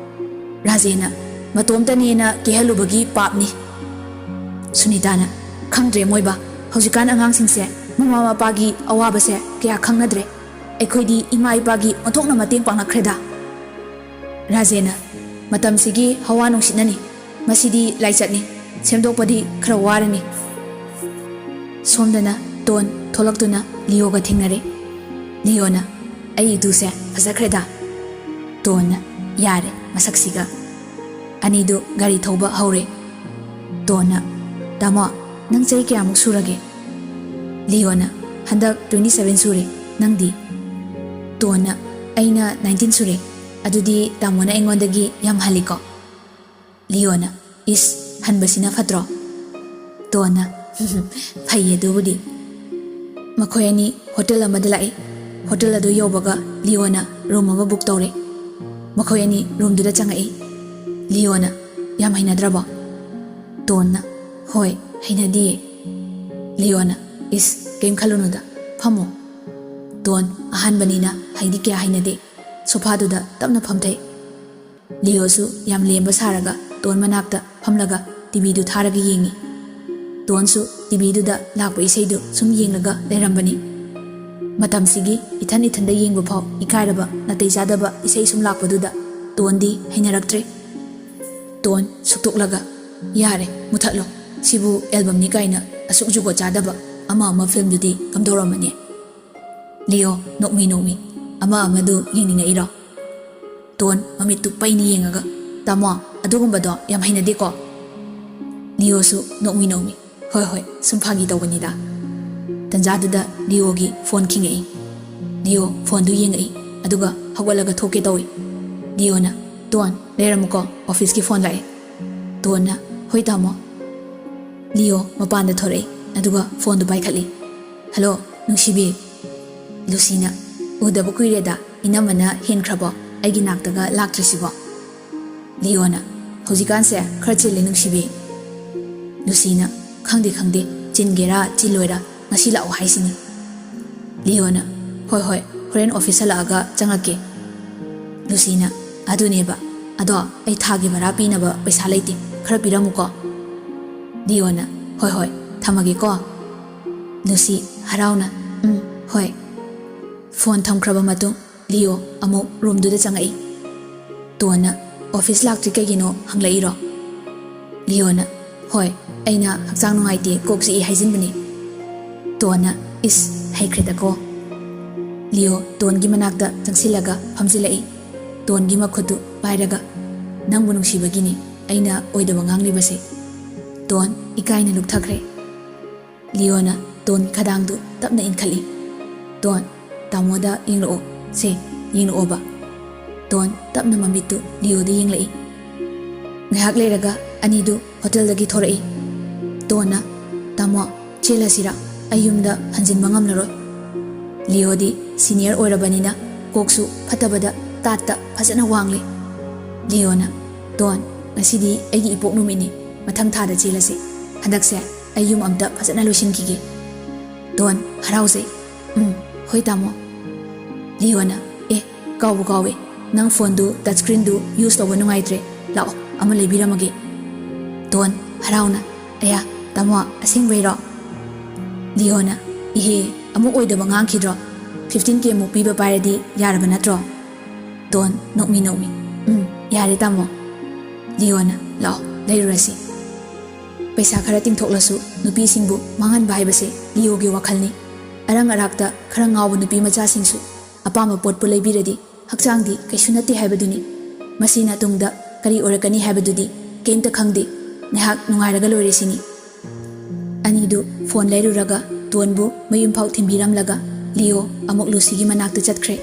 ꯔꯥꯖꯦꯟꯅ, "ꯃꯇꯣꯝꯇꯅꯦꯅ ꯀꯦꯍꯜꯂꯨꯕꯒꯤ ꯄꯥꯞꯅꯤ꯫" ꯁꯨꯅꯤꯇꯥꯅ, "ꯈꯪꯗ꯭ꯔꯦ ꯃꯣꯏꯕꯥ, ꯍꯧꯖꯤꯛꯀꯥꯟ ꯑꯉꯥꯡꯁꯤꯡꯁꯦ ꯃꯃꯥ ꯃꯄꯥꯒꯤ ꯑꯋꯥꯕꯁꯦ ꯀꯌꯥ ꯈꯪꯅꯗ꯭ꯔꯦ꯫ ꯑꯩꯈꯣꯏꯗꯤ ꯏꯃꯥ ꯏꯄꯥꯒꯤ ꯑꯣꯟꯊꯣꯛꯅ ꯃꯇꯦꯡ ꯄꯥꯡꯂꯛꯈ꯭ꯔꯦꯗ꯫" ꯔꯥꯖꯦꯅ, "ꯃꯇꯝꯁꯤꯒꯤ ꯍꯋꯥ ꯅꯨꯡꯁꯤꯠꯅꯅꯤ, ꯃꯁꯤꯗꯤ ꯂꯥꯏꯆꯠꯅꯤ, ꯁꯦꯝꯗꯣꯛꯄꯗꯤ ꯈꯔ ꯋꯥꯔꯅꯤ꯫" ꯁꯣꯝꯗꯅ ꯇꯣꯟ ꯊꯣꯛꯂꯛꯇꯨꯅ ꯂꯤꯌꯣꯒ ꯊꯦꯡꯅꯔꯦ꯫ ꯂꯤꯌꯣꯅ, "ꯑꯩ ꯏꯇꯨꯁꯦ ꯐꯖꯈ꯭ꯔꯦꯗ꯫" ꯇꯣꯟꯅ, "ꯌꯥꯔꯦ ꯃꯁꯛꯁꯤꯒ꯫" ꯑꯅꯤꯗꯨ ꯒꯥꯔꯤ ꯊꯧꯕ ꯍꯧꯔꯦ꯫ ꯇꯣꯟꯅ, "ꯇꯥꯃꯣ, ꯅꯪ ꯆꯍꯤ ꯀꯌꯥꯃꯨꯛ ꯁꯨꯔꯒꯦ?" ꯂꯤꯌꯣꯅ, "ꯍꯟꯗꯛ twenty seven ꯁꯨꯔꯦ, ꯅꯪꯗꯤ?" ꯇꯣꯟꯅ, "ꯑꯩꯅ nineteen ꯁꯨꯔꯦ꯫ ꯑꯗꯨꯗꯤ ꯇꯥꯃꯣꯅ ꯑꯩꯉꯣꯟꯗꯒꯤ ꯌꯥꯝ ꯍꯜꯂꯤꯀꯣ?" ꯂꯤꯌꯣꯅ, "ꯏꯁ, ꯍꯟꯕꯁꯤꯅ ꯐꯠꯇ꯭ꯔꯣ?" ꯇꯣꯟꯅ, "ꯐꯩꯌꯦ ꯑꯗꯨꯕꯨꯗꯤ꯫" ꯃꯈꯣꯏ ꯑꯅꯤ ꯍꯣꯇꯦꯜ ꯑꯃꯗ ꯂꯥꯛꯏ꯫ ꯍꯣꯇꯦꯜ ꯑꯗꯨ ꯌꯧꯕꯒ ꯂꯤꯌꯣꯅ ꯔꯨꯝ ꯑꯃ ꯕꯨꯛ ꯇꯧꯔꯦ꯫ ꯃꯈꯣꯏ ꯑꯅꯤ ꯔꯨꯝꯗꯨꯗ ꯆꯪꯉꯛꯏ꯫ ꯂꯤꯌꯣꯅ, "ꯌꯥꯝ ꯍꯩꯅꯗ꯭ꯔꯕꯣ?" ꯇꯣꯟꯅ, "ꯍꯣꯏ, ꯍꯩꯅꯗꯤꯌꯦ꯫" ꯂꯤꯌꯣꯅ, "ꯏꯁ, ꯀꯩꯝ ꯈꯜꯂꯨꯅꯨꯗ, ꯐꯝꯃꯣ꯫" ꯇꯣꯟ ꯑꯍꯥꯟꯕꯅꯤꯅ ꯍꯩꯗꯤ ꯀꯌꯥ ꯍꯩꯅꯗꯦ꯫ ꯁꯣꯐꯥꯗꯨꯗ ꯇꯞꯅ ꯐꯝꯊꯩ꯫ ꯂꯤꯌꯣꯁꯨ ꯌꯥꯝ ꯂꯦꯝꯕ ꯁꯥꯔꯒ ꯇꯣꯟ ꯃꯅꯥꯛꯇ ꯐꯝꯂꯒ ꯇꯤꯚꯤꯗꯨ ꯊꯥꯔꯒ ꯌꯦꯡꯉꯤ꯫ ꯇꯣꯟꯁꯨ ꯇꯤꯚꯤꯗꯨꯗ ꯂꯥꯛꯄ ꯏꯁꯩꯗꯨ ꯁꯨꯝ ꯌꯦꯡꯂꯒ ꯂꯩꯔꯝꯕꯅꯤ꯫ ꯃꯇꯝꯁꯤꯒꯤ ꯏꯊꯟ ꯏꯊꯟꯗ ꯌꯦꯡꯕ ꯐꯥꯎ ꯏꯀꯥꯏꯔꯕ ꯅꯥꯇꯩ ꯆꯥꯗꯕ ꯏꯁꯩ ꯁꯨꯝ ꯂꯥꯛꯄꯗꯨꯗ ꯇꯣꯟꯗꯤ ꯍꯩꯅꯔꯛꯇ꯭ꯔꯦ꯫ ꯇꯣꯟ ꯁꯨꯛꯇꯣꯛꯂꯒ, "ꯌꯥꯔꯦ, ꯃꯨꯊꯠꯂꯣ꯫ ꯁꯤꯕꯨ ꯑꯦꯜꯕꯝꯅꯤ ꯀꯥꯏꯅ ꯑꯁꯨꯛ ꯖꯨꯒꯣꯠ ꯆꯥꯗꯕ ꯑꯃ ꯑꯃ ꯐꯤꯜꯝꯗꯨꯗꯤ ꯀꯝꯗꯧꯔꯝꯃꯅꯤ?" ꯂꯤꯌꯣ ꯅꯣꯛꯃꯤ ꯅꯣꯛꯃꯤ, "ꯑꯃ ꯑꯃꯗꯨ ꯌꯦꯡꯅꯤꯡꯉꯛꯏꯔꯣ?" ꯇꯣꯟ ꯃꯃꯤꯠꯇꯨ ꯄꯩꯅ ꯌꯦꯡꯉꯒ, "ꯇꯥꯃꯣ, ꯑꯗꯨꯒꯨꯝꯕꯗꯣ ꯌꯥꯝ ꯍꯩꯅꯗꯦꯀꯣ?" ꯂꯤꯌꯣꯁꯨ ꯅꯣꯛꯃꯤ ꯅꯣꯛꯃꯤ, "ꯍꯣꯏ ꯍꯣꯏ, ꯁꯨꯝ ꯐꯥꯒꯤ ꯇꯧꯕꯅꯤꯗ꯫" ꯇꯟꯖꯥꯗꯨꯗ ꯂꯤꯌꯣꯒꯤ ꯐꯣꯟ ꯈꯤꯡꯉꯛꯏ꯫ ꯂꯤꯌꯣ ꯐꯣꯟꯗꯨ ꯌꯦꯡꯉꯛꯏ, ꯑꯗꯨꯒ ꯍꯧꯒꯠꯂꯒ ꯊꯣꯛꯀꯦ ꯇꯧꯏ꯫ ꯂꯤꯌꯣꯅ, "ꯇꯣꯟ, ꯂꯩꯔꯝꯃꯨꯀꯣ, ꯑꯣꯐꯤꯁꯀꯤ ꯐꯣꯟ ꯂꯥꯛꯑꯦ꯫" ꯇꯣꯟꯅ, "ꯍꯣꯏ ꯇꯥꯃꯣ꯫" ꯂꯤꯌꯣ ꯃꯄꯥꯟꯗ ꯊꯣꯔꯛꯏ, ꯑꯗꯨꯒ ꯐꯣꯟꯗꯨ ꯄꯥꯏꯈꯠꯂꯤ꯫ "ꯍꯜꯂꯣ, ꯅꯨꯡꯁꯤꯕꯤ꯫" ꯂꯨꯁꯤꯅ, "ꯎꯗꯕ ꯀꯨꯏꯔꯦꯗ, ꯏꯅꯝꯃꯅ ꯍꯦꯟꯈ꯭ꯔꯕꯣ ꯑꯩꯒꯤ ꯅꯥꯛꯇꯒ ꯂꯥꯛꯇ꯭ꯔꯤꯁꯤꯕꯣ?" ꯂꯤꯌꯣꯅ, "ꯍꯧꯖꯤꯛꯀꯥꯟꯁꯦ ꯈꯔ ꯆꯤꯜꯂꯦ ꯅꯨꯡꯁꯤꯕꯤ꯫" ꯂꯨꯁꯤꯅ, "ꯈꯪꯗꯦ ꯈꯪꯗꯦ, ꯆꯤꯟꯒꯦꯔꯥ ꯆꯤꯜꯂꯣꯏꯔꯥ, ꯉꯁꯤ ꯂꯥꯛꯑꯣ ꯍꯥꯏꯁꯤꯅꯤ꯫" ꯂꯤꯌꯣꯅ, "ꯍꯣꯏ ꯍꯣꯏ, ꯍꯣꯔꯦꯟ ꯑꯣꯐꯤꯁ ꯍꯜꯂꯛꯑꯒ ꯆꯪꯉꯛꯀꯦ꯫" ꯂꯨꯁꯤꯅ, "ꯑꯗꯨꯅꯦꯕ, ꯑꯗꯣ ꯑꯩ ꯊꯥꯒꯤ ꯚꯔꯥ ꯄꯤꯅꯕ ꯄꯩꯁꯥ ꯂꯩꯇꯦ, ꯈꯔ ꯄꯤꯔꯝꯃꯨꯀꯣ꯫" ꯂꯤꯌꯣꯅ, "ꯍꯣꯏ ꯍꯣꯏ, ꯊꯝꯃꯒꯦꯀꯣ"꯫ ꯂꯨꯁꯤ ꯍꯔꯥꯎꯅ, "ꯎꯝ, ꯍꯣꯏ"꯫ ꯐꯣꯟ ꯊꯝꯈ꯭ꯔꯕ ꯃꯇꯨꯡ ꯂꯤꯌꯣ ꯑꯃꯨꯛ ꯔꯨꯝꯗꯨꯗ ꯆꯪꯉꯛꯏ꯫ ꯇꯣꯟꯅ, "ꯑꯣꯐꯤꯁ ꯂꯥꯛꯇ꯭ꯔꯤ ꯀꯩꯒꯤꯅꯣ?" ꯍꯪꯂꯛꯏꯔꯣ? ꯂꯤꯌꯣꯅ, "ꯍꯣꯏ, ꯑꯩꯅ ꯍꯛꯆꯥꯡ ꯅꯨꯡꯉꯥꯏꯇꯦ, ꯀꯣꯛ ꯆꯤꯛꯏ ꯍꯥꯏꯖꯤꯟꯕꯅꯤ"꯫ ꯇꯣꯟꯅ, "ꯏꯁ, ꯍꯩꯈ꯭ꯔꯦꯗꯀꯣ"꯫ ꯂꯤꯌꯣ ꯇꯣꯟꯒꯤ ꯃꯅꯥꯛꯇ ꯆꯪꯁꯤꯜꯂꯒ ꯐꯝꯖꯤꯜꯂꯛꯏ꯫ ꯇꯣꯟꯒꯤ ꯃꯈꯨꯠꯇꯨ ꯄꯥꯏꯔꯒ, "ꯅꯪꯕꯨ ꯅꯨꯡꯁꯤꯕꯒꯤꯅꯤ ꯑꯩꯅ ꯑꯣꯏꯗꯕ ꯉꯥꯡꯂꯤꯕꯁꯦ"꯫ ꯇꯣꯟ ꯏꯀꯥꯏꯅ ꯂꯨꯞꯊꯈ꯭ꯔꯦ꯫ ꯂꯤꯌꯣꯅ ꯇꯣꯟꯒꯤ ꯈꯗꯥꯡꯗꯨ ꯇꯞꯅ ꯏꯟꯈꯠꯂꯤ꯫ "ꯇꯣꯟ, ꯇꯥꯃꯣꯗ ꯌꯦꯡꯂꯛꯑꯣ꯫ ꯁꯦ, ꯌꯦꯡꯂꯛꯑꯣꯕ"꯫ ꯇꯣꯟ ꯇꯞꯅ ꯃꯃꯤꯠꯇꯨ ꯂꯤꯌꯣꯗ ꯌꯦꯡꯂꯛꯏ꯫ ꯉꯥꯏꯍꯥꯛ ꯂꯩꯔꯒ ꯑꯅꯤꯗꯨ ꯍꯣꯇꯦꯜꯗꯒꯤ ꯊꯣꯔꯛꯏ꯫ ꯇꯣꯟꯅ, "ꯇꯥꯃꯣ, ꯆꯦꯜꯂꯁꯤꯔꯥ? ꯑꯩ ꯌꯨꯝꯗ ꯍꯟꯖꯤꯟꯕ ꯉꯝꯂꯔꯣꯏ"꯫ ꯂꯤꯌꯣꯗꯤ ꯁꯤꯅꯤꯌꯔ ꯑꯣꯏꯔꯕꯅꯤꯅ ꯀꯣꯛꯁꯨ ꯐꯠꯇꯕꯗ ꯇꯥꯠꯇ ꯐꯖꯅ ꯋꯥꯡꯂꯤ꯫ ꯂꯤꯌꯣꯅ, "ꯇꯣꯟ, ꯉꯁꯤꯗꯤ ꯑꯩꯒꯤ ꯏꯄꯣꯛ ꯅꯨꯃꯤꯠꯅꯤ, ꯃꯊꯪ ꯊꯥꯗ ꯆꯦꯜꯂꯁꯤ꯫ ꯍꯟꯗꯛꯁꯦ ꯑꯩ ꯌꯨꯝ ꯑꯝꯇ ꯐꯖꯅ ꯂꯣꯏꯁꯤꯟꯈꯤꯒꯦ"꯫ ꯇꯣꯟ ꯍꯔꯥꯎꯖꯩ꯫ "ꯎꯝ, ꯍꯣꯏ ꯇꯥꯃꯣ"꯫ ꯂꯤꯌꯣꯅ, "ꯑꯦ, ꯀꯥꯎꯕꯨ ꯀꯥꯎꯋꯦ, ꯅꯪ ꯐꯣꯟꯗꯨ ꯇꯆ ꯁ꯭ꯀ꯭ꯔꯤꯟꯗꯨ ꯌꯨꯁ ꯇꯧꯕ ꯅꯨꯡꯉꯥꯏꯇ꯭ꯔꯦ, ꯂꯥꯛꯑꯣ ꯑꯃ ꯂꯩꯕꯤꯔꯝꯃꯒꯦ"꯫ ꯇꯣꯟ ꯍꯔꯥꯎꯅ, "ꯑꯌꯥ, ꯇꯥꯃꯣ, ꯑꯁꯦꯡꯕꯩꯔꯣ?" ꯂꯤꯌꯣꯅ, "ꯏꯍꯦ, ꯑꯃꯨꯛ ꯑꯣꯏꯗꯕ ꯉꯥꯡꯈꯤꯗ꯭ꯔꯣ? ꯐꯤꯐꯇꯤꯟ ꯀꯦ ꯃꯨꯛ ꯄꯤꯕ ꯄꯥꯏꯔꯗꯤ ꯌꯥꯔꯕ ꯅꯠꯇ꯭ꯔꯣ?" ꯇꯣꯟ ꯅꯣꯛꯃꯤ ꯅꯣꯛꯃꯤ, "ꯎꯝ, ꯌꯥꯔꯦ ꯇꯥꯃꯣ"꯫ ꯂꯤꯌꯣꯅ, "ꯂꯥꯛꯑꯣ, ꯂꯩꯔꯨꯔꯁꯤ"꯫ ꯄꯩꯁꯥ ꯈꯔ ꯇꯤꯡꯊꯣꯛꯂꯁꯨ ꯅꯨꯄꯤꯁꯤꯡꯕꯨ ꯃꯥꯡꯍꯟꯕ ꯍꯥꯏꯕꯁꯦ ꯂꯤꯌꯣꯒꯤ ꯋꯥꯈꯜꯅꯤ꯫ ꯑꯔꯪ ꯑꯔꯥꯛꯇ ꯈꯔ ꯉꯥꯎꯕ ꯅꯨꯄꯤ ꯃꯆꯥꯁꯤꯡꯁꯨ ꯑꯄꯥꯝꯕ ꯄꯣꯠꯄꯨ ꯂꯩꯕꯤꯔꯗꯤ ꯍꯛꯆꯥꯡꯗꯤ ꯀꯩꯁꯨ ꯅꯠꯇꯦ ꯍꯥꯏꯕꯗꯨꯅꯤ꯫ ꯃꯁꯤꯅ ꯇꯨꯡꯗ ꯀꯔꯤ ꯑꯣꯏꯔꯛꯀꯅꯤ ꯍꯥꯏꯕꯗꯨꯗꯤ ꯀꯩꯝꯇ ꯈꯪꯗꯦ꯫ ꯉꯥꯏꯍꯥꯛ ꯅꯨꯡꯉꯥꯏꯔꯒ ꯂꯣꯏꯔꯦ ꯁꯤꯅꯤ꯫ ꯑꯅꯤꯗꯨ ꯐꯣꯟ ꯂꯩꯔꯨꯔꯒ ꯇꯣꯟꯕꯨ ꯃꯌꯨꯝ ꯐꯥꯎ ꯊꯤꯟꯕꯤꯔꯝꯂꯒ ꯂꯤꯌꯣ ꯑꯃꯨꯛ ꯂꯨꯁꯤꯒꯤ ꯃꯅꯥꯛꯇ ꯆꯠꯈ꯭ꯔꯦ꯫